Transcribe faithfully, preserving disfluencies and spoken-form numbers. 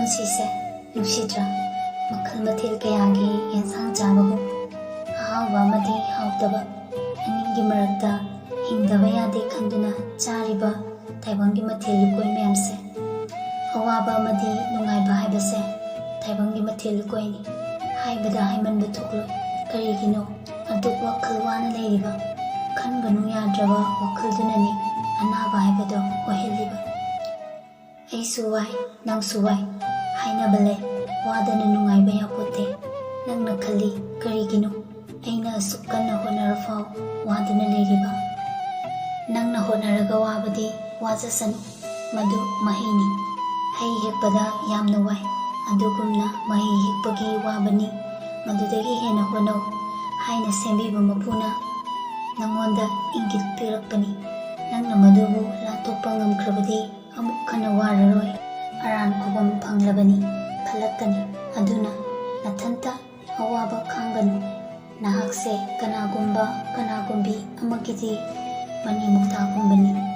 ꯄꯨꯟꯁꯤꯁꯦ ꯅꯨꯡꯁꯤꯗ꯭ꯔꯥ? ꯃꯈꯜ ꯃꯊꯦꯜ ꯀꯌꯥꯒꯤ ꯌꯦꯟꯁꯥꯡ ꯆꯥꯕꯕꯨ ꯑꯍꯥꯎꯕ ꯑꯃꯗꯤ ꯍꯥꯎꯇꯕ ꯑꯅꯤꯒꯤ ꯃꯔꯛꯇ ꯍꯤꯡꯗꯕ ꯌꯥꯗꯦ ꯈꯟꯗꯨꯅ ꯆꯥꯔꯤꯕ ꯇꯥꯏꯕꯪꯒꯤ ꯃꯊꯦꯜ ꯂꯨꯀꯣꯏ ꯃꯌꯥꯝꯁꯦ꯫ ꯑꯋꯥꯕ ꯑꯃꯗꯤ ꯅꯨꯡꯉꯥꯏꯕ ꯍꯥꯏꯕꯁꯦ ꯇꯥꯏꯕꯪꯒꯤ ꯃꯊꯦꯜ ꯂꯨꯀꯣꯏꯅꯤ꯫ ꯍꯥꯏꯕꯗ ꯍꯥꯏꯃꯟꯕ ꯊꯣꯛꯂꯣꯏ꯫ ꯀꯔꯤꯒꯤꯅꯣ? ꯑꯗꯨꯛ ꯋꯥꯈꯜ ꯋꯥꯅ ꯂꯩꯔꯤꯕ, ꯈꯟꯒꯅꯨ ꯌꯥꯗ꯭ꯔꯕ ꯋꯥꯈꯜꯗꯨꯅꯅꯤ ꯑꯅꯥꯕ ꯍꯥꯏꯕꯗꯣ ꯑꯣꯏꯍꯜꯂꯤꯕ꯫ ꯑꯩꯁꯨ ꯋꯥꯏ, ꯅꯪꯁꯨ ꯋꯥꯏ ꯍꯥꯏꯅꯕ ꯂꯩ꯫ ꯋꯥꯗꯅ ꯅꯨꯡꯉꯥꯏꯕ ꯌꯥꯄꯣꯠꯇꯦ꯫ ꯅꯪꯅ ꯈꯜꯂꯤ, ꯀꯔꯤꯒꯤꯅꯣ ꯑꯩꯅ ꯑꯁꯨꯛ ꯀꯟꯅ ꯍꯣꯠꯅꯔꯐꯥꯎ ꯋꯥꯗꯨꯅ ꯂꯩꯔꯤꯕ? ꯅꯪꯅ ꯍꯣꯠꯅꯔꯒ ꯋꯥꯕꯗꯤ ꯋꯥꯖꯁꯅꯨ, ꯃꯗꯨ ꯃꯍꯩꯅꯤ꯫ ꯍꯩ ꯍꯦꯛꯄꯗ ꯌꯥꯝꯅ ꯋꯥꯏ, ꯑꯗꯨꯒꯨꯝꯅ ꯃꯍꯩ ꯍꯦꯛꯄꯒꯤ ꯋꯥꯕꯅꯤ꯫ ꯃꯗꯨꯗꯒꯤ ꯍꯦꯟꯅ ꯍꯣꯠꯅꯧ ꯍꯥꯏꯅ ꯁꯦꯝꯕꯤꯕ ꯃꯄꯨꯅ ꯅꯪꯉꯣꯟꯗ ꯏꯪꯒꯤꯠ ꯄꯤꯔꯛꯄꯅꯤ꯫ ꯅꯪꯅ ꯃꯗꯨꯕꯨ ꯂꯥꯟꯊꯣꯛꯄ ꯉꯝꯈ꯭ꯔꯕꯗꯤ ꯑꯃꯨꯛ ꯍꯟꯅ ꯋꯥꯔꯔꯣꯏ꯫ ꯑꯔꯥꯟ ꯈꯨꯕꯝ ꯐꯪꯂꯕꯅꯤ ꯈꯜꯂꯛꯀꯅꯤ꯫ ꯑꯗꯨꯅ ꯅꯊꯟꯇ ꯑꯋꯥꯕ ꯈꯥꯡꯒꯅꯨ꯫ ꯅꯍꯥꯛꯁꯦ ꯀꯅꯥꯒꯨꯝꯕ ꯀꯅꯥꯒꯨꯝꯕꯤ ꯑꯃꯒꯤꯗꯤ ꯃꯅꯤ ꯃꯨꯛꯇꯥꯒꯨꯝꯕꯅꯤ꯫